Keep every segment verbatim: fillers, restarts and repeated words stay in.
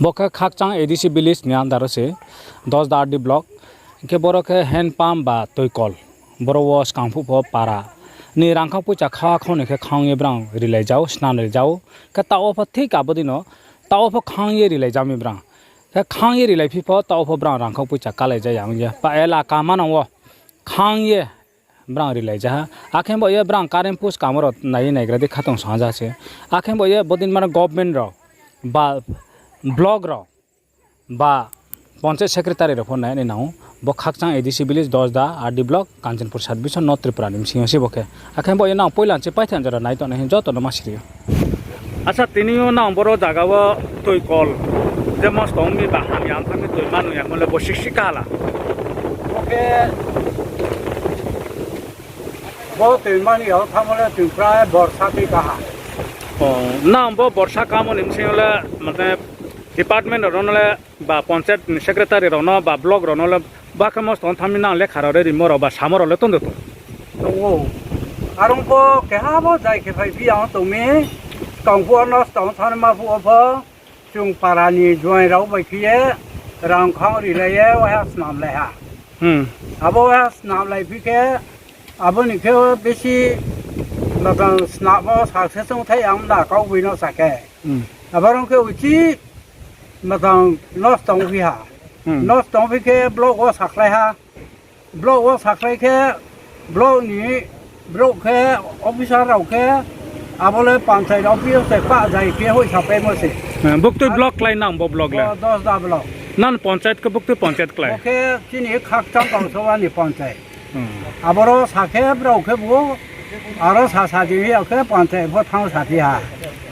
Bo khe Khakchang A D C village ni under wo se, Dosda R D block. Hing khe boro khe hand pump ba toikol. Boro wo skang phuh pho para ni rangkhau poicha kha khau ni khe khang ye brang rilai jao, snam rilai jao. Khe taoh wo pho thik abo dei no, taoh wo pho khang ye rilai jao mi brang. Khe khang ye rilai phi pho, taoh wo pho brang rangkhau poicha kalai ja ya ong ye. Pa ela kama nang wo khang ye brang rilai ja ha. Akhe bo ye brang current post kamo rao nai ye naigra di khatong song ha ja se. Akhe bo ye bodin mano government rao ba block rao ba panchayat secretary rao pho nai ni nang ou. Bo Khakchang A D C village, Dosda R D block, Kanchanpur sub division, North Tripura ni bsing yo se bo khe. Akhe bo ye nang poila se paithaih jora nai tongnai hing joto no ma siri ou. Acha, tini yo nang boro zaga wo toikol, je mosto ong mi ba hamya ong thanng mi toi mano ya mo le bo sisi kala. Bo khe, bo toi mani ya thanngmo le toi prai borsa tui kaha. O, nang bo borsa kamo ni bsing yo le, mane, department rao no le, ba panchayat ni secretary rao no, ba block rao no le, ba khe mosto ong thanng mi nang lekha rao re rimo rao ba samo rao le tong de tong? Tong ou. Are ong pho keha bo jai khe phai phi ya ong tong mi, skang phuh wo nosto ong thanng ma phuh wo pho, chung para ni juaing rao bai khe ye, rang khang rilai ye, waha snamlai ha. Abo waha snamlai phi khe, abo ni khe besi, motang snam wo success ong thai ang da kau boi no sa khe. Abo rong khe uchih, motang nosto ong phi ha. Nosto ong phi khe block wo sakhlai ha. Block wo sakhlai khe, block ni brouh khe, officer rao khe, abo le panchayat office se pah jai khe hoihsapaimo se. Buktui block klái nang bo block le? Dosda block. Nang panchayat khe buktui panchayat klái? Bo khe chini Khakchang Gaonsoba ni panchayat. Aboro sa khe brao khe bo, aro sasa di ya khe panchayat pho thanng sa phi ha.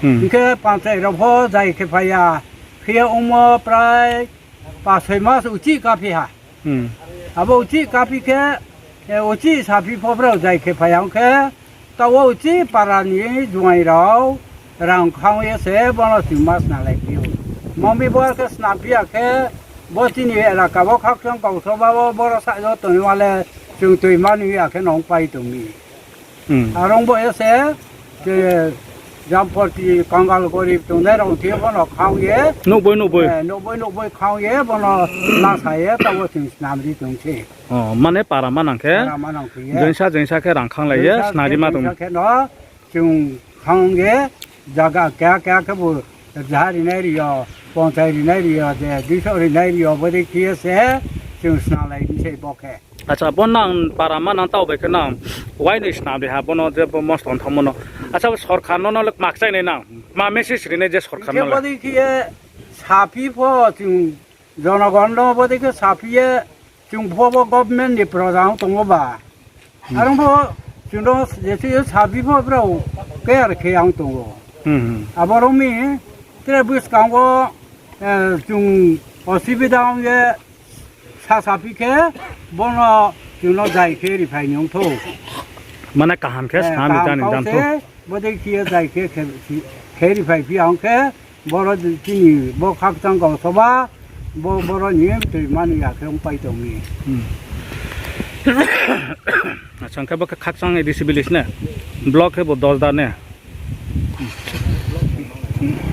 Hing khe panchayat rao pho jai khe phai ya, khe ye ongmo prai pas soi mas uchih kaphi ha. Abo uchih kaphi khe, uchih saphi pho brao jai khe phai ya ong khe, taoh wo uchih para ni juaing rao rang khang ye se bono chung ma snamlai phi ou. Mami bo khe snam phi ya khe, bo chini elaka wo Khakchang Gaonsoba wo boro sa yo tongnaima le chung toi mani ya khe nong pai tong mi. Are ong bo ye se, je jamporti kangal gorib tongnai rao thing yo bono khang ye, nouhboi nouhboi khang ye bono lasa ye taoh wo chung snam ri tong se. Mane para manang khe, joinsa joinsa khe rang khanglai ye snam ri ma tong khe no, chung khang ye, zaga keha keha khebu, rzaha rinai ri yo, ponchai rinai ri yo, je duiso rinai ri yo, bodei khe ye se, chung snamlai mi se bo khe. Acha, bo nang para manang taoh bai khe nang, uainoi snam ri ha, bono je bo mosto ong thanngmo no. Acha, bo sorkar no no le kma kchainai nang, kma message rinai je sorkar no le? Bodei khe ye, saphi pho chung jonogon no bodei khe saphi ye, chung pho bo government ni proja ong tong ou ba. Are ong pho chung no jesi ye saphi pho brao care khe ya ong tong ou. Abo rao mi tre buskang wo, chung osubida ong ye sa saphi khe, bono chung no jai khe riphai ni ong thou. Mane kaham khe snam ri kaham jani kau jang se, thou. Bodei khe ye jai khe, khe, khe riphai phi ya ong khe, boro chini bo Khakchang Gaonsoba, bo, boro ni toi mani ya khe ongpai tong mi. Acha, hing khe bo khe Khakchang A D C village ne? Block khe bo Dosda ne?